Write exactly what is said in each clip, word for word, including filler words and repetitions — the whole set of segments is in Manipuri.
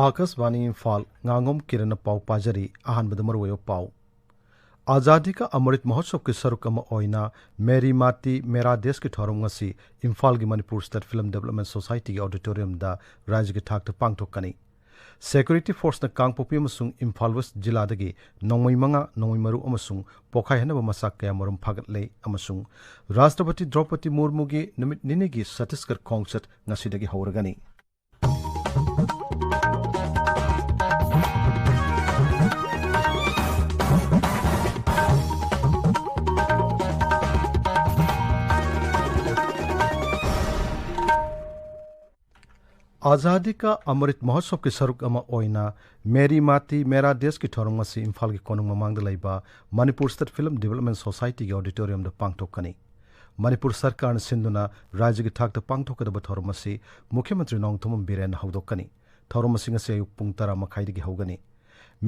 ꯑꯥꯀꯥꯁꯕꯥꯅꯤ ꯏꯝꯐꯥꯜ, ꯉꯥꯉꯣꯝ ꯀꯤꯔꯟꯅ ꯄꯥꯎ ꯄꯥꯖꯔꯤ꯫ ꯑꯍꯥꯟꯕꯗ ꯃꯔꯨꯑꯣꯏꯕ ꯄꯥꯎ꯫ ꯑꯖꯥꯗꯤ ꯀꯥ ꯑꯃꯔꯤꯠ ꯃꯍꯣꯠꯁꯕꯀꯤ ꯁꯔꯨꯛ ꯑꯃ ꯑꯣꯏꯅ ꯃꯦꯔꯤ ꯃꯥꯇꯤ ꯃꯦꯔꯥ ꯗꯦꯁꯀꯤ ꯊꯧꯔꯝ ꯉꯁꯤ ꯏꯝꯐꯥꯜꯒꯤ ꯃꯅꯤꯄꯨꯔ ꯁ꯭ꯇꯦꯠ ꯐꯤꯂꯝ ꯗꯦꯕꯂꯞꯃꯦꯟ ꯁꯣꯁꯥꯏꯇꯤꯒꯤ ꯑꯣꯗꯤꯇꯣꯔꯤꯌꯝꯗ ꯔꯥꯏꯖꯒꯤ ꯊꯥꯛꯇ ꯄꯥꯡꯊꯣꯛꯀꯅꯤ꯫ ꯁꯦꯀ꯭ꯌꯨꯔꯤꯇꯤ ꯐꯣꯔꯁꯅ ꯀꯥꯡꯄꯣꯛꯄꯤ ꯑꯃꯁꯨꯡ ꯏꯝꯐꯥꯜ ꯋꯦꯁ ꯖꯤꯂꯥꯗꯒꯤ ꯅꯣꯡꯃꯩ ꯃꯉꯥ, ꯅꯣꯡꯃꯩ ꯃꯔꯨ ꯑꯃꯁꯨꯡ ꯄꯣꯈꯥꯏꯍꯟꯅꯕ ꯃꯆꯥꯛ ꯀꯌꯥꯃꯔꯨꯝ ꯐꯥꯒꯠꯂꯦ ꯑꯃꯁꯨꯡ ꯔꯥꯁꯇ꯭ꯔꯄꯇꯤ ꯗ꯭ꯔꯧꯄꯗꯤ ꯃꯨꯔꯃꯨꯒꯤ ꯅꯨꯃꯤꯠ ꯅꯤꯅꯤꯒꯤ ꯁꯠꯇꯤꯁꯒꯔ ꯈꯣꯡꯆꯠ ꯉꯁꯤꯗꯒꯤ ꯍꯧꯔꯒꯅꯤ꯫ ꯑꯖꯥꯗꯤ ꯀꯥ ꯑꯃꯔꯤꯠ ꯃꯍꯣꯠꯁꯕꯀꯤ ꯁꯔꯨꯛ ꯑꯃ ꯑꯣꯏꯅ ꯃꯦꯔꯤ ꯃꯥꯇꯤ ꯃꯦꯔꯥ ꯗꯦꯁꯀꯤ ꯊꯧꯔꯝ ꯑꯁꯤ ꯏꯝꯐꯥꯜꯒꯤ ꯀꯣꯅꯨꯡ ꯃꯃꯥꯡꯗ ꯂꯩꯕ ꯃꯅꯤꯄꯨꯔ ꯁ꯭ꯇꯦꯠ ꯐꯤꯂꯝ ꯗꯤꯕꯦꯂꯞꯃꯦꯟ ꯁꯣꯁꯥꯏꯇꯤꯒꯤ ꯑꯣꯗꯤꯇꯣꯔꯤꯌꯝꯗ ꯄꯥꯡꯊꯣꯛꯀꯅꯤ꯫ ꯃꯅꯤꯄꯨꯔ ꯁꯔꯀꯥꯔꯅ ꯁꯤꯟꯗꯨꯅ ꯔꯥꯖ꯭ꯌꯒꯤ ꯊꯥꯛꯇ ꯄꯥꯡꯊꯣꯛꯀꯗꯕ ꯊꯧꯔꯝ ꯑꯁꯤ ꯃꯨꯈ꯭ꯌ ꯃꯟꯇ꯭ꯔꯤ ꯅꯣꯡꯊꯣꯝꯕꯝ ꯕꯤꯔꯦꯟꯅ ꯍꯧꯗꯣꯛꯀꯅꯤ꯫ ꯊꯧꯔꯝ ꯑꯁꯤ ꯉꯁꯤ ꯑꯌꯨꯛ ꯄꯨꯡ ꯇꯔꯥ ꯃꯈꯥꯏꯗꯒꯤ ꯍꯧꯒꯅꯤ꯫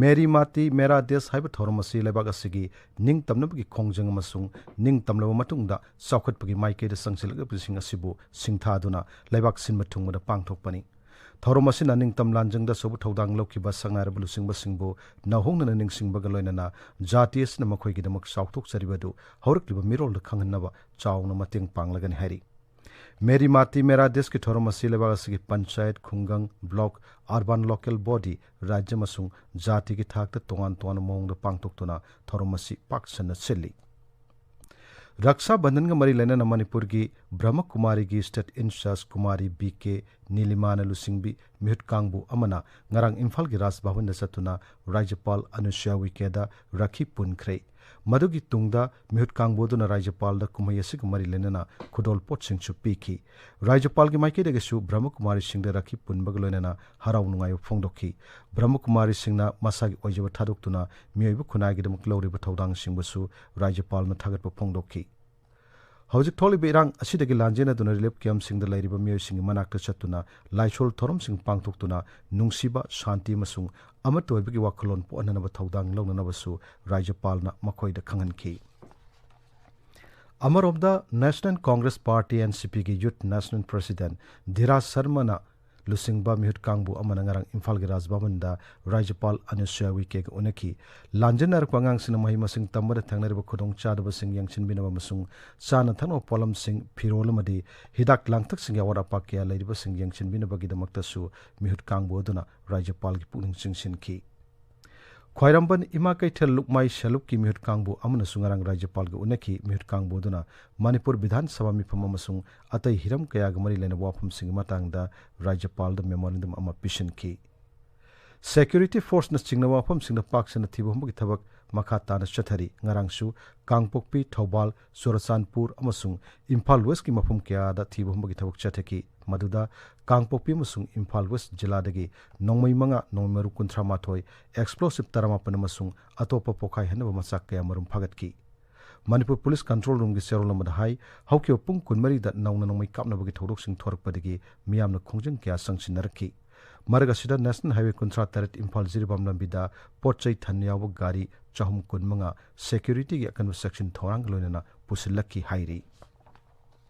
ꯃꯦꯔꯤ ꯃꯥꯇꯤ ꯃꯦꯔꯥ ꯗꯦꯁ ꯍꯥꯏꯕ ꯊꯧꯔꯝ ꯑꯁꯤ ꯂꯩꯕꯥꯛ ꯑꯁꯤꯒꯤ ꯅꯤꯡꯇꯝꯅꯕꯒꯤ ꯈꯣꯡꯖꯪ ꯑꯃꯁꯨꯡ ꯅꯤꯡꯇꯝꯂꯕ ꯃꯇꯨꯡꯗ ꯆꯥꯎꯈꯠꯄꯒꯤ ꯃꯥꯏꯀꯩꯗ ꯆꯪꯁꯤꯜꯂꯛꯂꯤꯕꯁꯤꯡ ꯑꯁꯤꯕꯨ ꯁꯤꯡꯊꯥꯗꯨꯅ ꯂꯩꯕꯥꯛ ꯁꯤꯟꯕ ꯊꯨꯡꯕꯗ ꯄꯥꯡꯊꯣꯛꯄꯅꯤ꯫ ꯊꯧꯔꯝ ꯑꯁꯤꯅ ꯅꯤꯡꯇꯝ ꯂꯥꯟꯖꯪꯗ ꯑꯆꯧꯕ ꯊꯧꯗꯥꯡ ꯂꯧꯈꯤꯕ ꯁꯛꯅꯥꯏꯔꯕ ꯂꯨꯆꯤꯡꯕꯁꯤꯡꯕꯨ ꯅꯧꯍꯧꯅꯅ ꯅꯤꯡꯁꯤꯡꯕꯒ ꯂꯣꯏꯅꯅ ꯖꯥꯇꯤ ꯑꯁꯤꯅ ꯃꯈꯣꯏꯒꯤꯗꯃꯛ ꯆꯥꯎꯊꯣꯛꯆꯔꯤꯕ ꯑꯗꯨ ꯍꯧꯔꯛꯂꯤꯕ ꯃꯤꯔꯣꯜꯗ ꯈꯪꯍꯟꯅꯕ ꯆꯥꯎꯅ ꯃꯇꯦꯡ ꯄꯥꯡꯂꯒꯅꯤ ꯍꯥꯏꯔꯤ꯫ ꯃꯦꯔꯤ ꯃꯥꯇꯤ ꯃꯦꯔꯥ ꯗꯦꯁꯀꯤ ꯊꯧꯔꯝ ꯑꯁꯤ ꯂꯩꯕꯥꯛ ꯑꯁꯤꯒꯤ ꯄꯟꯆꯥꯌꯠ, ꯈꯨꯡꯒꯪ, ꯕ꯭ꯂꯣꯛ, ꯑꯔꯕꯥꯟ ꯂꯣꯀꯦꯜ ꯕꯣꯗꯤ, ꯔꯥꯖ꯭ꯌ ꯑꯃꯁꯨꯡ ꯖꯥꯇꯤꯒꯤ ꯊꯥꯛꯇ ꯇꯣꯉꯥꯟ ꯇꯣꯉꯥꯟꯕ ꯃꯑꯣꯡꯗ ꯄꯥꯡꯊꯣꯛꯇꯨꯅ ꯊꯧꯔꯝ ꯑꯁꯤ ꯄꯥꯛ ꯁꯟꯅ ꯁꯤꯜꯂꯤ꯫ ꯔꯛꯁꯥ ꯕꯟꯙꯟꯒ ꯃꯔꯤ ꯂꯩꯅꯅ ꯃꯅꯤꯄꯨꯔꯒꯤ ꯕ꯭ꯔꯍꯃꯀꯨꯃꯥꯔꯤꯒꯤ ꯁ꯭ꯇꯦꯠ ꯏꯟꯆꯥꯔꯖ ꯀꯨꯃꯥꯔꯤ ꯕꯤ ꯀꯦ ꯅꯤꯂꯤꯃꯥꯅ ꯂꯨꯆꯤꯡꯕꯤ ꯃꯤꯍꯨꯠ ꯀꯥꯡꯕꯨ ꯑꯃꯅ ꯉꯔꯥꯡ ꯏꯝꯐꯥꯜꯒꯤ ꯔꯥꯖ ꯚꯕꯟꯗ ꯆꯠꯇꯨꯅ ꯔꯥꯖ꯭ꯌꯄꯥꯜ ꯑꯅꯨꯁꯨꯌꯥ ꯎꯏꯀꯦꯗ ꯔꯥꯈꯤ ꯄꯨꯟꯈ꯭ꯔꯦ꯫ ꯃꯗꯨꯒꯤ ꯇꯨꯡꯗ ꯃꯤꯍꯨꯠ ꯀꯥꯡꯕꯨ ꯑꯗꯨꯅ ꯔꯥꯖ꯭ꯌꯄꯥꯜꯗ ꯀꯨꯝꯍꯩ ꯑꯁꯤꯒ ꯃꯔꯤ ꯂꯩꯅꯅ ꯈꯨꯗꯣꯜꯄꯣꯠꯁꯤꯡꯁꯨ ꯄꯤꯈꯤ꯫ ꯔꯥꯖ꯭ꯌꯄꯥꯜꯒꯤ ꯃꯥꯏꯀꯩꯗꯒꯤꯁꯨ ꯕ꯭ꯔꯍꯃꯀꯨꯃꯥꯔꯤꯁꯤꯡꯗ ꯔꯥꯈꯤ ꯄꯨꯟꯕꯒ ꯂꯣꯏꯅꯅ ꯍꯔꯥꯎ ꯅꯨꯡꯉꯥꯏꯕ ꯐꯣꯡꯗꯣꯛꯈꯤ꯫ ꯕ꯭ꯔꯍꯃꯀꯨꯃꯥꯔꯤꯁꯤꯡꯅ ꯃꯁꯥꯒꯤ ꯑꯣꯏꯖꯕ ꯊꯥꯗꯣꯛꯇꯨꯅ ꯃꯤꯑꯣꯏꯕ ꯈꯨꯟꯅꯥꯏꯒꯤꯗꯃꯛ ꯂꯧꯔꯤꯕ ꯊꯧꯗꯥꯡꯁꯤꯡꯕꯨꯁꯨ ꯔꯥꯖ꯭ꯌꯄꯥꯜꯅ ꯊꯥꯒꯠꯄ ꯐꯣꯡꯗꯣꯛꯈꯤ꯫ ꯍꯧꯖꯤꯛ ꯊꯣꯛꯂꯤꯕ ꯏꯔꯥꯡ ꯑꯁꯤꯗꯒꯤ ꯂꯥꯟꯖꯦꯟꯅꯗꯨꯅ ꯔꯤꯂꯤꯐ ꯀꯦꯝꯞꯁꯤꯡꯗ ꯂꯩꯔꯤꯕ ꯃꯤꯑꯣꯏꯁꯤꯡꯒꯤ ꯃꯅꯥꯛꯇ ꯆꯠꯇꯨꯅ ꯂꯥꯏꯁꯣꯜ ꯊꯧꯔꯝꯁꯤꯡ ꯄꯥꯡꯊꯣꯛꯇꯨꯅ ꯅꯨꯡꯁꯤꯕ, ꯁꯥꯟꯇꯤ ꯑꯃꯁꯨꯡ ꯑꯃꯠꯇ ꯑꯣꯏꯕꯒꯤ ꯋꯥꯈꯜꯂꯣꯟ ꯄꯣꯛꯍꯟꯅꯅꯕ ꯊꯧꯗꯥꯡ ꯂꯧꯅꯅꯕꯁꯨ ꯔꯥꯖ꯭ꯌꯄꯥꯜꯅ ꯃꯈꯣꯏꯗ ꯈꯪꯍꯟꯈꯤ꯫ ꯑꯃꯔꯣꯝꯗ, ꯅꯦꯁꯅꯦꯜ ꯀꯣꯡꯒ꯭ꯔꯦꯁ ꯄꯥꯔꯇꯤ, NCPꯒꯤ ꯌꯨꯊ ꯅꯦꯁꯅꯦꯜ ꯄ꯭ꯔꯦꯁꯤꯗꯦꯟꯠ ꯙꯤꯔꯥꯖ ꯁꯔꯃꯅ ꯂꯨꯆꯤꯡꯕ ꯃꯤꯍꯨꯠ ꯀꯥꯡꯕꯨ ꯑꯃꯅ ꯉꯔꯥꯡ ꯏꯝꯐꯥꯜꯒꯤ ꯔꯥꯖ ꯚꯕꯟꯗ ꯔꯥꯖ꯭ꯌꯄꯥꯜ ꯑꯅꯨꯁꯨꯌꯥ ꯎꯏꯀꯦꯒ ꯎꯅꯈꯤ꯫ ꯂꯥꯟꯖꯦꯟꯅꯔꯛꯄ ꯑꯉꯥꯡꯁꯤꯡꯅ ꯃꯍꯩ ꯃꯁꯤꯡ ꯇꯝꯕꯗ ꯊꯦꯡꯅꯔꯤꯕ ꯈꯨꯗꯣꯡꯆꯥꯗꯕꯁꯤꯡ ꯌꯦꯡꯁꯤꯟꯕꯤꯅꯕ ꯑꯃꯁꯨꯡ ꯆꯥꯅ ꯊꯛꯅꯕ ꯄꯣꯠꯂꯝꯁꯤꯡ, ꯐꯤꯔꯣꯜ ꯑꯃꯗꯤ ꯍꯤꯗꯥꯛ ꯂꯥꯡꯊꯛꯁꯤꯡꯒꯤ ꯑꯋꯥꯠ ꯑꯄꯥ ꯀꯌꯥ ꯂꯩꯔꯤꯕꯁꯤꯡ ꯌꯦꯡꯁꯤꯟꯕꯤꯅꯕꯒꯤꯗꯃꯛꯇꯁꯨ ꯃꯤꯍꯨꯠ ꯀꯥꯡꯕꯨ ꯑꯗꯨꯅ ꯔꯥꯖ꯭ꯌꯄꯥꯜꯒꯤ ꯄꯨꯛꯅꯤꯡ ꯆꯤꯡꯁꯤꯟꯈꯤ꯫ ꯈ꯭ꯋꯥꯏꯔꯝꯕꯟ ꯏꯃꯥ ꯀꯩꯊꯦꯜ ꯂꯨꯞꯃꯥꯏ ꯁꯦꯜꯂꯨꯞꯀꯤ ꯃꯤꯍꯨꯠ ꯀꯥꯡꯕꯨ ꯑꯃꯅꯁꯨ ꯉꯔꯥꯡ ꯔꯥꯖ꯭ꯌꯄꯥꯜꯒ ꯎꯅꯈꯤ꯫ ꯃꯤꯍꯨꯠ ꯀꯥꯡꯕꯨ ꯑꯗꯨꯅ ꯃꯅꯤꯄꯨꯔ ꯕꯤꯙꯥꯟ ꯁꯚꯥ ꯃꯤꯐꯝ ꯑꯃꯁꯨꯡ ꯑꯇꯩ ꯍꯤꯔꯝ ꯀꯌꯥꯒ ꯃꯔꯤ ꯂꯩꯅꯕ ꯋꯥꯐꯝꯁꯤꯡꯒꯤ ꯃꯇꯥꯡꯗ ꯔꯥꯖ꯭ꯌꯄꯥꯜꯗ memorandum ꯑꯃ ꯄꯤꯁꯤꯟꯈꯤ꯫ Security forceꯅ ꯆꯤꯡꯅꯕ ꯃꯐꯝꯁꯤꯡꯗ ꯄꯥꯛ ꯁꯟꯅ ꯊꯤꯕ ꯍꯨꯝꯕꯒꯤ ꯊꯕꯛ ꯃꯈꯥ ꯇꯥꯅ ꯆꯠꯊꯔꯤ꯫ ꯉꯔꯥꯡꯁꯨ ꯀꯥꯡꯄꯣꯛꯄꯤ, ꯊꯧꯕꯥꯜ, ꯆꯨꯔꯆꯥꯟꯄꯨꯔ ꯑꯃꯁꯨꯡ ꯏꯝꯐꯥꯜ ꯋꯦꯁꯀꯤ ꯃꯐꯝ ꯀꯌꯥꯗ ꯊꯤꯕ ꯍꯨꯝꯕꯒꯤ ꯊꯕꯛ ꯆꯠꯊꯈꯤ꯫ ꯃꯗꯨꯗ ꯀꯥꯡꯄꯣꯛꯄꯤ ꯑꯃꯁꯨꯡ ꯏꯝꯐꯥꯜ ꯋꯦꯁ ꯖꯤꯂꯥꯗꯒꯤ ꯅꯣꯡꯃꯩ ꯃꯉꯥ, ꯅꯣꯡꯃꯩ ꯃꯔꯨ ꯀꯨꯟꯊ꯭ꯔꯥ ꯃꯥꯊꯣꯏ, explosive ꯇꯔꯥꯃꯥꯄꯟ ꯑꯃꯁꯨꯡ ꯑꯇꯣꯞꯄ ꯄꯣꯈꯥꯏꯍꯟꯅꯕ ꯃꯆꯥꯛ ꯀꯌꯥ ꯃꯔꯨꯝ ꯐꯥꯒꯠꯈꯤ꯫ ꯃꯅꯤꯄꯨꯔ ꯄꯨꯂꯤꯁ ꯀꯟꯇ꯭ꯔꯣꯜ ꯔꯨꯝꯒꯤ ꯆꯦꯔꯣꯜ ꯑꯃꯗ ꯍꯥꯏ, ꯍꯧꯈꯤꯕ ꯄꯨꯡ ꯀꯨꯟꯃꯔꯤꯗ ꯅꯧꯅ ꯅꯣꯡꯃꯩ ꯀꯥꯞꯅꯕꯒꯤ ꯊꯧꯗꯣꯛꯁꯤꯡ ꯊꯣꯔꯛꯄꯗꯒꯤ ꯃꯤꯌꯥꯝꯅ ꯈꯣꯡꯖꯪ ꯀꯌꯥ ꯆꯪꯁꯤꯟꯅꯔꯛꯈꯤ꯫ ꯃꯔꯛ ꯑꯁꯤꯗ ꯅꯦꯁꯅꯦꯜ ꯍꯥꯏꯋꯦ ꯀꯨꯟꯊ꯭ꯔꯥ ꯇꯔꯦꯠ ꯏꯝꯐꯥꯜ ꯖꯤꯔꯤꯕꯥꯝ ꯂꯝꯕꯤꯗ ꯄꯣꯠ ꯆꯩ ꯊꯟꯅ ꯌꯥꯎꯕ ꯒꯥꯔꯤ ꯆꯍꯨꯝ ꯀꯨꯟꯃꯉꯥ securityꯒꯤ ꯑꯀꯟꯕ ꯆꯦꯛꯁꯤꯟ ꯊꯧꯔꯥꯡꯒ ꯂꯣꯏꯅꯅ ꯄꯨꯁꯤꯜꯂꯛꯈꯤ ꯍꯥꯏꯔꯤ꯫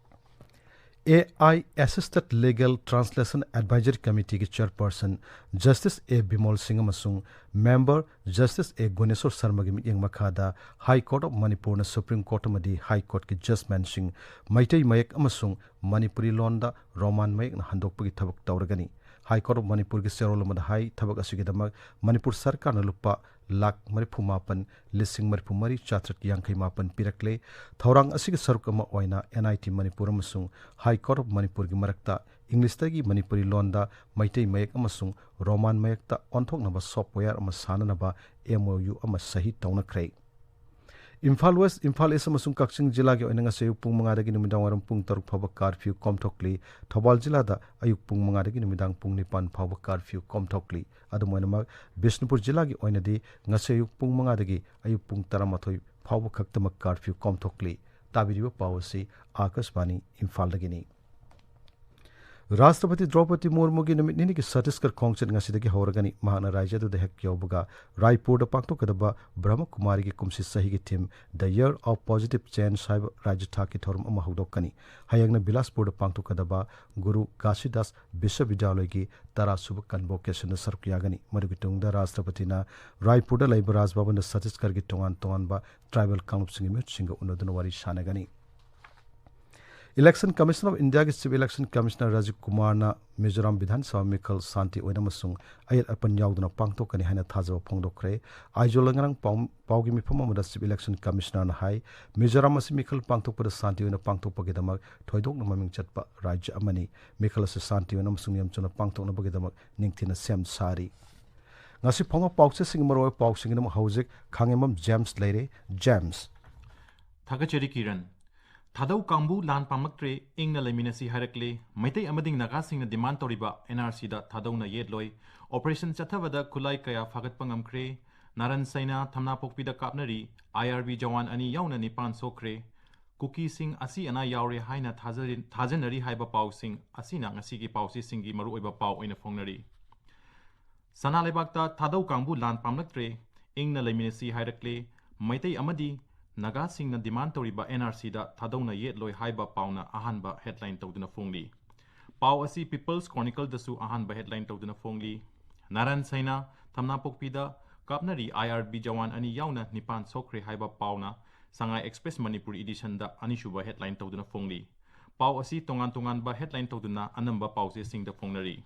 A I Assisted Legal Translation Advisory Committeeꯒꯤ chairperson Justice A Bimol ꯁꯤꯡ ꯑꯃꯁꯨꯡ member Justice A ꯒꯨꯅꯦꯁꯣꯔ ꯁꯔꯃꯒꯤ ꯃꯤꯠꯌꯦꯡ ꯃꯈꯥꯗ High Court of ꯃꯅꯤꯄꯨꯔꯅ Supreme Court ꯑꯃꯗꯤ High Courtꯀꯤ judgmentꯁꯤꯡ ꯃꯩꯇꯩ ꯃꯌꯦꯛ ꯑꯃꯁꯨꯡ ꯃꯅꯤꯄꯨꯔꯤ ꯂꯣꯟꯗ ꯔꯣꯃꯥꯟ ꯃꯌꯦꯛꯅ ꯍꯟꯗꯣꯛꯄꯒꯤ ꯊꯕꯛ ꯇꯧꯔꯒꯅꯤ꯫ High Court of ꯃꯅꯤꯄꯨꯔꯒꯤ ꯆꯦꯔꯣꯜ ꯑꯃꯗ ꯍꯥꯏ, ꯊꯕꯛ ꯑꯁꯤꯒꯤꯗꯃꯛ ꯃꯅꯤꯄꯨꯔ ꯁꯔꯀꯥꯔꯅ ꯂꯨꯄꯥ ꯂꯥꯈ ꯃꯔꯤꯐꯨ ꯃꯥꯄꯟ ꯂꯤꯁꯤꯡ ꯃꯔꯤꯐꯨ ꯃꯔꯤ ꯆꯥꯇ꯭ꯔꯦꯠ ꯌꯥꯡꯈꯩ ꯃꯥꯄꯟ ꯄꯤꯔꯛꯂꯦ꯫ ꯊꯧꯔꯥꯡ ꯑꯁꯤꯒꯤ ꯁꯔꯨꯛ ꯑꯃ ꯑꯣꯏꯅ N I T ꯃꯅꯤꯄꯨꯔ ꯑꯃꯁꯨꯡ High Court of ꯃꯅꯤꯄꯨꯔꯒꯤ ꯃꯔꯛꯇ Englishꯇꯒꯤ ꯃꯅꯤꯄꯨꯔꯤ ꯂꯣꯟꯗ ꯃꯩꯇꯩ ꯃꯌꯦꯛ ꯑꯃꯁꯨꯡ ꯔꯣꯃꯥꯟ ꯃꯌꯦꯛꯇ ꯑꯣꯟꯊꯣꯛꯅꯕ software ꯑꯃ ꯁꯥꯅꯅꯕ M O U ꯑꯃ ꯁꯍꯤ ꯇꯧꯅꯈ꯭ꯔꯦ꯫ ꯏꯝꯐꯥꯜ ꯋꯦꯁ, ꯏꯝꯐꯥꯜ ꯏꯁ ꯑꯃꯁꯨꯡ ꯀꯛꯆꯤꯡ ꯖꯤꯂꯥꯒꯤ ꯑꯣꯏꯅ ꯉꯁꯤ ꯑꯌꯨꯛ ꯄꯨꯡ ꯃꯉꯥꯗꯒꯤ ꯅꯨꯃꯤꯗꯥꯡ ꯋꯥꯏꯔꯝ ꯄꯨꯡ ꯇꯔꯨꯛ ꯐꯥꯎꯕ curfew ꯀꯣꯝꯊꯣꯛꯂꯤ꯫ ꯊꯧꯕꯥꯜ ꯖꯤꯂꯥꯗ ꯑꯌꯨꯛ ꯄꯨꯡ ꯃꯉꯥꯗꯒꯤ ꯅꯨꯃꯤꯗꯥꯡ ꯄꯨꯡ ꯅꯤꯄꯥꯟ ꯐꯥꯎꯕ curfew ꯀꯣꯝꯊꯣꯛꯂꯤ꯫ ꯑꯗꯨꯝ ꯑꯣꯏꯅꯃꯛ, ꯕꯤꯁꯅꯨꯄꯨꯔ ꯖꯤꯂꯥꯒꯤ ꯑꯣꯏꯅꯗꯤ ꯉꯁꯤ ꯑꯌꯨꯛ ꯄꯨꯡ ꯃꯉꯥꯗꯒꯤ ꯑꯌꯨꯛ ꯄꯨꯡ ꯇꯔꯥꯃꯥꯊꯣꯏ ꯐꯥꯎꯕ ꯈꯛꯇꯃꯛ curfew ꯀꯣꯝꯊꯣꯛꯂꯤ꯫ ꯇꯥꯕꯤꯔꯤꯕ ꯄꯥꯎ ꯑꯁꯤ ꯑꯥꯀꯥꯁꯕꯥꯅꯤ ꯏꯝꯐꯥꯜꯗꯒꯤꯅꯤ꯫ ꯔꯥꯁꯇ꯭ꯔꯄꯇꯤ ꯗ꯭ꯔꯧꯄꯗꯤ ꯃꯨꯔꯃꯨꯒꯤ ꯅꯨꯃꯤꯠ ꯅꯤꯅꯤꯒꯤ ꯁꯇꯤꯁꯒꯔ ꯈꯣꯡꯆꯠ ꯉꯁꯤꯗꯒꯤ ꯍꯧꯔꯒꯅꯤ꯫ ꯃꯍꯥꯛꯅ ꯔꯥꯖ꯭ꯌ ꯑꯗꯨꯗ ꯍꯦꯛ ꯌꯧꯕꯒ ꯔꯥꯏꯄꯨꯔꯗ ꯄꯥꯡꯊꯣꯛꯀꯗꯕ ꯕ꯭ꯔꯍꯃꯀꯨꯃꯥꯔꯤꯒꯤ ꯀꯨꯝꯁꯤ ꯆꯍꯤꯒꯤ theme The Year of Positive Change ꯍꯥꯏꯕ ꯔꯥꯖ꯭ꯌ ꯊꯥꯛꯀꯤ ꯊꯧꯔꯝ ꯑꯃ ꯍꯧꯗꯣꯛꯀꯅꯤ꯫ ꯍꯌꯦꯡꯅ ꯕꯤꯂꯥꯁꯄꯨꯔꯗ ꯄꯥꯡꯊꯣꯛꯀꯗꯕ ꯒꯨꯔꯨ ꯘꯥꯁꯤꯗꯥꯁ ꯕꯤꯁ꯭ꯋꯕꯤꯗ꯭ꯌꯥꯂꯣꯏꯒꯤ ꯇꯔꯥꯁꯨꯕ convocationꯗ ꯁꯔꯨꯛ ꯌꯥꯒꯅꯤ꯫ ꯃꯗꯨꯒꯤ ꯇꯨꯡꯗ ꯔꯥꯁꯇ꯭ꯔꯄꯇꯤꯅ ꯔꯥꯏꯄꯨꯔꯗ ꯂꯩꯕ ꯔꯥꯖ ꯚꯕꯟꯗ ꯁꯇꯤꯁꯒꯔꯒꯤ ꯇꯣꯉꯥꯟ ꯇꯣꯉꯥꯟꯕ ꯇ꯭ꯔꯥꯏꯕꯦꯜ ꯀꯥꯡꯂꯨꯞꯁꯤꯡꯒꯤ ꯃꯤꯍꯨꯠꯁꯤꯡꯒ ꯎꯅꯗꯨꯅ ꯋꯥꯔꯤ ꯁꯥꯟꯅꯒꯅꯤ꯫ Election Commission of Indiaꯒꯤ Chief Election Commissioner Rajiv ꯀꯨꯃꯥꯔꯅ ꯃꯤꯖꯣꯔꯥꯝ ꯕꯤꯙꯥꯟ ꯁꯚꯥ ꯃꯤꯈꯜ ꯁꯥꯟꯇꯤ ꯑꯣꯏꯅ ꯑꯃꯁꯨꯡ ꯑꯌꯦꯠ ꯑꯄꯟ ꯌꯥꯎꯗꯅ ꯄꯥꯡꯊꯣꯛꯀꯅꯤ ꯍꯥꯏꯅ ꯊꯥꯖꯕ ꯐꯣꯡꯗꯣꯛꯈ꯭ꯔꯦ꯫ ꯑꯥꯏꯖꯣꯜꯗ ꯉꯔꯥꯡ ꯄꯥꯎ-, ꯄꯥꯎꯒꯤ ꯃꯤꯐꯝ ꯑꯃꯗ Chief Election Commissionerꯅ ꯍꯥꯏ, ꯃꯤꯖꯣꯔꯥꯝ ꯑꯁꯤ ꯃꯤꯈꯜ ꯄꯥꯡꯊꯣꯛꯄꯗ ꯁꯥꯟꯇꯤ ꯑꯣꯏꯅ ꯄꯥꯡꯊꯣꯛꯄꯒꯤꯗꯃꯛ ꯊꯣꯏꯗꯣꯛꯅ ꯃꯃꯤꯡ ꯆꯠꯄ ꯔꯥꯖ꯭ꯌ ꯑꯃꯅꯤ꯫ ꯃꯤꯈꯜ ꯑꯁꯤ ꯁꯥꯟꯇꯤ ꯑꯣꯏꯅ ꯑꯃꯁꯨꯡ ꯅꯤꯌꯝ ꯆꯨꯝꯅ ꯄꯥꯡꯊꯣꯛꯅꯕꯒꯤꯗꯃꯛ ꯅꯤꯡꯊꯤꯅ ꯁꯦꯝ ꯁꯥꯔꯤ꯫ ꯉꯁꯤ ꯐꯣꯡꯕ ꯄꯥꯎꯆꯦꯁꯤꯡꯒꯤ ꯃꯔꯨꯑꯣꯏꯕ ꯄꯥꯎꯁꯤꯡꯒꯤꯗꯃꯛ ꯍꯧꯖꯤꯛ ꯈꯥꯉꯦꯝꯕꯝ ꯖꯦꯝꯁ ꯂꯩꯔꯦ꯫ ꯖꯦꯝꯁ꯫ ꯊꯥꯒꯠꯆꯔꯤ ꯀꯤꯔꯟ꯫ ꯊꯥꯗꯧ ꯀꯥꯡꯕꯨ ꯂꯥꯟ ꯄꯥꯝꯂꯛꯇ꯭ꯔꯦ, ꯏꯪꯅ ꯂꯩꯃꯤꯟꯅꯁꯤ ꯍꯥꯏꯔꯛꯂꯦ꯫ ꯃꯩꯇꯩ ꯑꯃꯗꯤ ꯅꯥꯒꯥꯁꯤꯡꯅ demand ꯇꯧꯔꯤꯕ NRCꯗ ꯊꯥꯗꯧꯅ ꯌꯦꯠꯂꯣꯏ꯫ Operation ꯆꯠꯊꯕꯗ ꯈꯨꯠꯂꯥꯏ ꯀꯌꯥ ꯐꯥꯒꯠꯄ ꯉꯝꯈ꯭ꯔꯦ꯫ ꯅꯥꯔꯟ ꯁꯩꯅꯥ ꯊꯝꯅꯥꯄꯣꯛꯄꯤꯗ ꯀꯥꯞꯅꯔꯤ꯫ IRB ꯖꯋꯥꯟ ꯑꯅꯤ ꯌꯥꯎꯅ ꯅꯤꯄꯥꯟ ꯁꯣꯛꯈ꯭ꯔꯦ꯫ ꯀꯨꯀꯤꯁꯤꯡ ꯑꯁꯤ ꯑꯅꯥ ꯌꯥꯎꯔꯦ ꯍꯥꯏꯅ ꯊꯥꯖꯔꯤ-, ꯊꯥꯖꯅꯔꯤ ꯍꯥꯏꯕ ꯄꯥꯎꯁꯤꯡ ꯑꯁꯤꯅ ꯉꯁꯤꯒꯤ ꯄꯥꯎꯆꯦꯁꯤꯡꯒꯤ ꯃꯔꯨꯑꯣꯏꯕ ꯄꯥꯎ ꯑꯣꯏꯅ ꯐꯣꯡꯅꯔꯤ꯫ ꯁꯅꯥ ꯂꯩꯕꯥꯛꯇ ꯊꯥꯗꯧ ꯀꯥꯡꯕꯨ ꯂꯥꯟ ꯄꯥꯝꯂꯛꯇ꯭ꯔꯦ, ꯏꯪꯅ ꯂꯩꯃꯤꯟꯅꯁꯤ ꯍꯥꯏꯔꯛꯂꯦ꯫ ꯃꯩꯇꯩ ꯑꯃꯗꯤ ꯅꯥꯒꯥꯁꯤꯡꯅ demand ꯇꯧꯔꯤꯕ NRCꯗ ꯊꯥꯗꯧꯅ ꯌꯦꯠꯂꯣꯏ ꯍꯥꯏꯕ ꯄꯥꯎꯅ ꯑꯍꯥꯟꯕ headline ꯇꯧꯗꯨꯅ ꯐꯣꯡꯂꯤ꯫ ꯄꯥꯎ ꯑꯁꯤ People's Chronicleꯗꯁꯨ ꯑꯍꯥꯟꯕ headline ꯇꯧꯗꯨꯅ ꯐꯣꯡꯂꯤ꯫ ꯅꯥꯔꯟ ꯁꯩꯅꯥ ꯊꯝꯅꯥꯄꯣꯛꯄꯤꯗ ꯀꯥꯞꯅꯔꯤ꯫ IRB ꯖꯋꯥꯟ ꯑꯅꯤ ꯌꯥꯎꯅ ꯅꯤꯄꯥꯟ ꯁꯣꯛꯈ꯭ꯔꯦ ꯍꯥꯏꯕ ꯄꯥꯎꯅ ꯁꯉꯥꯏ Express ꯃꯅꯤꯄꯨꯔ editionꯗ ꯑꯅꯤꯁꯨꯕ headline ꯇꯧꯗꯨꯅ ꯐꯣꯡꯂꯤ꯫ ꯄꯥꯎ ꯑꯁꯤ ꯇꯣꯉꯥꯟ ꯇꯣꯉꯥꯟꯕ headline ꯇꯧꯗꯨꯅ ꯑꯅꯝꯕ ꯄꯥꯎꯆꯦꯁꯤꯡꯗ ꯐꯣꯡꯅꯔꯤ꯫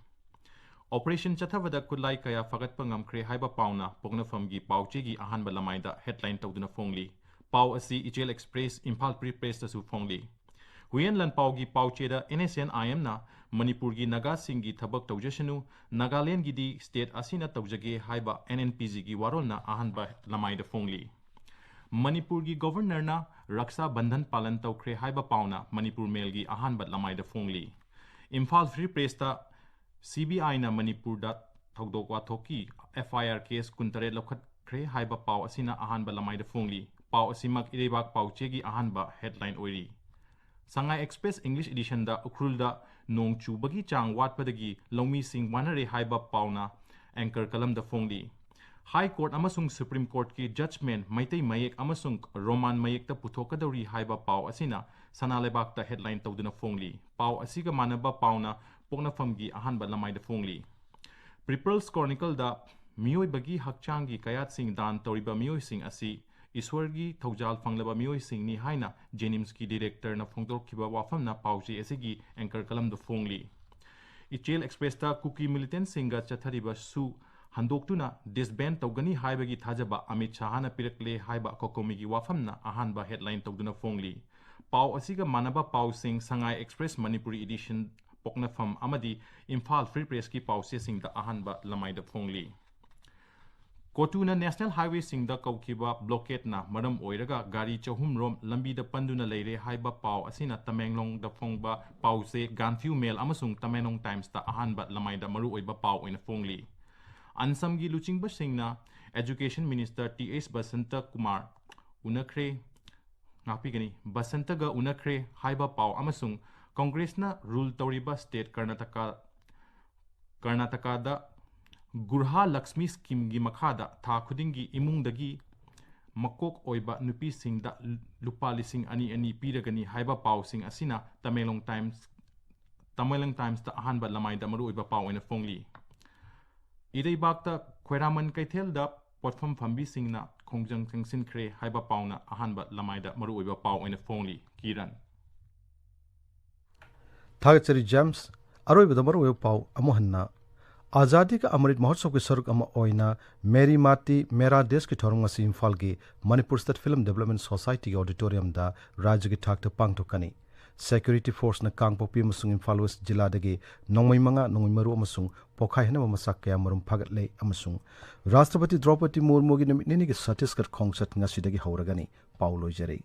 Operation ꯆꯠꯊꯕꯗ ꯈꯨꯠꯂꯥꯏ ꯀꯌꯥ ꯐꯒꯠꯄ ꯉꯝꯈ꯭ꯔꯦ ꯍꯥꯏꯕ ꯄꯥꯎꯅ ꯄꯣꯛꯅꯐꯝꯒꯤ ꯄꯥꯎꯆꯦꯒꯤ ꯑꯍꯥꯟꯕ ꯂꯃꯥꯏꯗ headline ꯇꯧꯗꯨꯅ ꯐꯣꯡꯂꯤ꯫ ꯄꯥꯎ ꯑꯁꯤ ꯏꯆꯦꯜ Express, ꯏꯝꯐꯥꯜ Free Pressꯇꯁꯨ ꯐꯣꯡꯂꯤ꯫ ꯍꯨꯏꯌꯦꯟ ꯂꯥꯟꯄꯥꯎꯒꯤ ꯄꯥꯎꯆꯦꯗ NSNIMꯅ ꯃꯅꯤꯄꯨꯔꯒꯤ ꯅꯥꯒꯥꯁꯤꯡꯒꯤ ꯊꯕꯛ ꯇꯧꯖꯁꯅꯨ, ꯅꯥꯒꯥꯂꯦꯟꯒꯤꯗꯤ state ꯑꯁꯤꯅ ꯇꯧꯖꯒꯦ ꯍꯥꯏꯕ NNPGꯒꯤ ꯋꯥꯔꯣꯜꯅ ꯑꯍꯥꯟꯕ ꯂꯃꯥꯏꯗ ꯐꯣꯡꯂꯤ꯫ ꯃꯅꯤꯄꯨꯔꯒꯤ Governorꯅ ꯔꯛꯁꯥ ꯕꯟꯙꯟ ꯄꯥꯂꯟ ꯇꯧꯈ꯭ꯔꯦ ꯍꯥꯏꯕ ꯄꯥꯎꯅ ꯃꯅꯤꯄꯨꯔ ꯃꯦꯜꯒꯤ ꯑꯍꯥꯟꯕ ꯂꯃꯥꯏꯗ ꯐꯣꯡꯂꯤ꯫ ꯏꯝꯐꯥꯜ Free Pressꯇ CBIꯅ ꯃꯅꯤꯄꯨꯔꯗ ꯊꯧꯗꯣꯛ ꯋꯥꯊꯣꯛꯀꯤ FIR case ꯀꯨꯟꯇꯔꯦꯠ ꯂꯧꯈꯠꯈ꯭ꯔꯦ ꯍꯥꯏꯕ ꯄꯥꯎ ꯑꯁꯤꯅ ꯑꯍꯥꯟꯕ ꯂꯃꯥꯏꯗ ꯐꯣꯡꯂꯤ꯫ ꯄꯥꯎ ꯑꯁꯤꯃꯛ ꯏꯔꯩꯕꯥꯛ ꯄꯥꯎꯆꯦꯒꯤ ꯑꯍꯥꯟꯕ headline ꯑꯣꯏꯔꯤ꯫ ꯁꯉꯥꯏ Express English editionꯗ ꯎꯈ꯭ꯔꯨꯜꯗ ꯅꯣꯡ ꯆꯨꯕꯒꯤ ꯆꯥꯡ ꯋꯥꯠꯄꯗꯒꯤ ꯂꯧꯃꯤꯁꯤꯡ ꯋꯥꯅꯔꯦ ꯍꯥꯏꯕ ꯄꯥꯎꯅ ꯑꯦꯡꯀꯔ ꯀꯂꯝꯗ ꯐꯣꯡꯂꯤ꯫ ꯍꯥꯏ ꯀꯣꯔꯠ ꯑꯃꯁꯨꯡ ꯁꯨꯄ꯭ꯔꯤꯝ ꯀꯣꯔꯠꯀꯤ ꯖꯖꯃꯦꯟ ꯃꯩꯇꯩ ꯃꯌꯦꯛ ꯑꯃꯁꯨꯡ ꯔꯣꯃꯥꯟ ꯃꯌꯦꯛꯇ ꯄꯨꯊꯣꯛꯀꯗꯧꯔꯤ ꯍꯥꯏꯕ ꯄꯥꯎ ꯑꯁꯤꯅ ꯁꯅꯥ ꯂꯩꯕꯥꯛꯇ ꯍꯦꯗꯂꯥꯏꯟ ꯇꯧꯗꯨꯅ ꯐꯣꯡꯂꯤ꯫ ꯄꯥꯎ ꯑꯁꯤꯒ ꯃꯥꯟꯅꯕ ꯄꯥꯎꯅ ꯄꯣꯛꯅꯐꯝꯒꯤ ꯑꯍꯥꯟꯕ ꯂꯃꯥꯏꯗ ꯐꯣꯡꯂꯤ꯫ ꯄꯤꯄꯜꯁ ꯀ꯭ꯔꯣꯅꯤꯀꯜꯗ ꯃꯤꯑꯣꯏꯕꯒꯤ ꯍꯛꯆꯥꯡꯒꯤ ꯀꯌꯥꯠꯁꯤꯡ ꯗꯥꯟ ꯇꯧꯔꯤꯕ ꯃꯤꯑꯣꯏꯁꯤꯡ ꯑꯁꯤ ꯏꯁ꯭ꯋꯔꯒꯤ ꯊꯧꯖꯥꯜ ꯐꯪꯂꯕ ꯃꯤꯑꯣꯏꯁꯤꯡꯅꯤ ꯍꯥꯏꯅ ꯖꯦꯅꯤꯝꯁꯀꯤ ꯗꯤꯔꯦꯛꯇꯔꯅ ꯐꯣꯡꯗꯣꯛꯈꯤꯕ ꯋꯥꯐꯝꯅ ꯄꯥꯎꯆꯦ ꯑꯁꯤꯒꯤ ꯑꯦꯡꯀꯔ ꯀꯂꯝꯗ ꯐꯣꯡꯂꯤ꯫ ꯏꯆꯦꯜ ꯑꯦꯛꯁꯄ꯭ꯔꯦꯁꯇ ꯀꯨꯀꯤ ꯃꯤꯂꯤꯇꯦꯟꯁꯤꯡꯒ ꯆꯠꯊꯔꯤꯕ ꯁꯨ ꯍꯟꯗꯣꯛꯇꯨꯅ ꯗꯤꯁꯕꯦꯟ ꯇꯧꯒꯅꯤ ꯍꯥꯏꯕꯒꯤ ꯊꯥꯖꯕ ꯑꯃꯤꯠ ꯁꯥꯍꯅ ꯄꯤꯔꯛꯂꯦ ꯍꯥꯏꯕ ꯀꯣꯀꯣꯃꯤꯒꯤ ꯋꯥꯐꯝꯅ ꯑꯍꯥꯟꯕ ꯍꯦꯗꯂꯥꯏꯟ ꯇꯧꯗꯨꯅ ꯐꯣꯡꯂꯤ꯫ ꯄꯥꯎ ꯑꯁꯤꯒ ꯃꯥꯟꯅꯕ ꯄꯥꯎꯁꯤꯡ ꯁꯉꯥꯏ ꯑꯦꯛꯁꯄ꯭ꯔꯦꯁ ꯃꯅꯤꯄꯨꯔꯤ ꯏꯗꯤꯁꯟ, ꯄꯣꯛꯅꯐꯝ ꯑꯃꯗꯤ ꯏꯝꯐꯥꯜ ꯐ꯭ꯔꯤ ꯄ꯭ꯔꯦꯁꯀꯤ ꯄꯥꯎꯆꯦꯁꯤꯡꯗ ꯑꯍꯥꯟꯕ ꯂꯃꯥꯏꯗ ꯐꯣꯡꯂꯤ꯫ ꯀꯣꯇꯨꯅ ꯅꯦꯁꯅꯦꯜ ꯍꯥꯏꯋꯦꯁꯤꯡꯗ ꯀꯧꯈꯤꯕ ꯕ꯭ꯂꯣꯀꯦꯠꯅ ꯃꯔꯝ ꯑꯣꯏꯔꯒ ꯒꯥꯔꯤ ꯆꯍꯨꯝ ꯔꯣꯝ ꯂꯝꯕꯤꯗ ꯄꯟꯗꯨꯅ ꯂꯩꯔꯦ ꯍꯥꯏꯕ ꯄꯥꯎ ꯑꯁꯤꯅ ꯇꯃꯦꯡꯂꯣꯡꯗ ꯐꯣꯡꯕ ꯄꯥꯎꯆꯦ ꯒꯥꯟꯐꯤꯌꯨ ꯃꯦꯜ ꯑꯃꯁꯨꯡ ꯇꯃꯦꯡꯂꯣꯡ ꯇꯥꯏꯝꯁꯇ ꯑꯍꯥꯟꯕ ꯂꯃꯥꯏꯗ ꯃꯔꯨꯑꯣꯏꯕ ꯄꯥꯎ ꯑꯣꯏꯅ ꯐꯣꯡꯂꯤ꯫ ꯑꯟꯁꯝꯒꯤ ꯂꯨꯆꯤꯡꯕꯁꯤꯡꯅ ꯑꯦꯖꯨꯀꯦꯁꯟ ꯃꯤꯅꯤꯁꯇꯔ ꯇꯤ ꯑꯦꯁ ꯕꯁꯟꯇ ꯀꯨꯃꯥꯔ ꯎꯅꯈ꯭ꯔꯦ꯫ ꯉꯥꯛꯄꯤꯒꯅꯤ, ꯕꯁꯟꯇꯒ ꯎꯅꯈ꯭ꯔꯦ ꯍꯥꯏꯕ ꯄꯥꯎ ꯑꯃꯁꯨꯡ ꯀꯪꯒ꯭ꯔꯦꯁꯅ ꯔꯨꯜ ꯇꯧꯔꯤꯕ ꯁ꯭ꯇꯦꯠ ꯀꯔꯅꯥꯇꯀꯥ, ꯀꯔꯅꯥꯇꯀꯥꯗ ꯒꯨꯔꯍꯥ ꯂꯛꯁꯃꯤ ꯁ꯭ꯀꯤꯝꯒꯤ ꯃꯈꯥꯗ ꯊꯥ ꯈꯨꯗꯤꯡꯒꯤ ꯏꯃꯨꯡꯗꯒꯤ ꯃꯀꯣꯛ ꯑꯣꯏꯕ ꯅꯨꯄꯤꯁꯤꯡꯗ ꯂꯨꯄꯥ ꯂꯤꯁꯤꯡ ꯑꯅꯤ ꯑꯅꯤ ꯄꯤꯔꯒꯅꯤ ꯍꯥꯏꯕ ꯄꯥꯎꯁꯤꯡ ꯑꯁꯤꯅ ꯇꯃꯦꯡꯂꯣꯡ ꯇꯥꯏꯝꯁ, ꯇꯃꯦꯡꯂꯣꯡ ꯇꯥꯏꯝꯁꯇ ꯑꯍꯥꯟꯕ ꯂꯃꯥꯏꯗ ꯃꯔꯨꯑꯣꯏꯕ ꯄꯥꯎ ꯑꯣꯏꯅ ꯐꯣꯡꯂꯤ꯫ ꯏꯔꯩꯕꯥꯛꯇ ꯈ꯭ꯋꯥꯏꯔꯥꯃꯟ ꯀꯩꯊꯦꯜꯗ ꯄꯣꯠꯐꯝ ꯐꯝꯕꯤꯁꯤꯡꯅ ꯈꯣꯡꯖꯪ ꯆꯪꯁꯤꯟꯈ꯭ꯔꯦ ꯍꯥꯏꯕ ꯄꯥꯎꯅ ꯑꯍꯥꯟꯕ ꯂꯃꯥꯏꯗ ꯃꯔꯨꯑꯣꯏꯕ ꯄꯥꯎ ꯑꯣꯏꯅ ꯐꯣꯡꯂꯤ꯫ ꯀꯤꯔꯟ꯫ ꯊꯥꯒꯠꯆꯔꯤ ꯖꯦꯝꯁ꯫ ꯑꯔꯣꯏꯕꯗ ꯃꯔꯨꯑꯣꯏꯕ ꯄꯥꯎ ꯑꯃꯨꯛ ꯍꯟꯅ꯫ ꯑꯖꯥꯗꯤ ꯀ ꯑꯃꯔꯤꯠ ꯃꯍꯣꯠꯁꯕꯒꯤ ꯁꯔꯨꯛ ꯑꯃ ꯑꯣꯏꯅ ꯃꯦꯔꯤ ꯃꯥꯇꯤ ꯃꯦꯔꯥ ꯗꯦꯁꯀꯤ ꯊꯧꯔꯝ ꯉꯁꯤ ꯏꯝꯐꯥꯜꯒꯤ ꯃꯅꯤꯄꯨꯔ ꯁ꯭ꯇꯦꯠ ꯐꯤꯂꯝ ꯗꯤꯕꯦꯂꯞꯃꯦꯟ ꯁꯣꯁꯥꯏꯇꯤꯒꯤ ꯑꯣꯗꯤꯇꯣꯔꯤꯌꯝꯗ ꯔꯥꯖ꯭ꯌꯒꯤ ꯊꯥꯛꯇ ꯄꯥꯡꯊꯣꯛꯀꯅꯤ꯫ ꯁꯦꯀ꯭ꯌꯨꯔꯤꯇꯤ ꯐꯣꯔꯁꯅ ꯀꯥꯡꯄꯣꯛꯄꯤ ꯑꯃꯁꯨꯡ ꯏꯝꯐꯥꯜ ꯋꯦꯁ ꯖꯤꯂꯥꯗꯒꯤ ꯅꯣꯡꯃꯩ ꯃꯉꯥ, ꯅꯣꯡꯃꯩ ꯃꯔꯨ ꯑꯃꯁꯨꯡ ꯄꯣꯈꯥꯏꯍꯟꯅꯕ ꯃꯆꯥꯛ ꯀꯌꯥ ꯃꯔꯨꯝ ꯐꯥꯒꯠꯂꯦ ꯑꯃꯁꯨꯡ ꯔꯥꯁꯇ꯭ꯔꯄꯇꯤ ꯗ꯭ꯔꯧꯄꯗꯤ ꯃꯨꯔꯃꯨꯒꯤ ꯅꯨꯃꯤꯠ ꯅꯤꯅꯤꯒꯤ ꯁꯇꯤꯁꯒꯔ ꯈꯣꯡꯆꯠ ꯉꯁꯤꯗꯒꯤ ꯍꯧꯔꯒꯅꯤ꯫ ꯄꯥꯎ ꯂꯣꯏꯖꯔꯦ꯫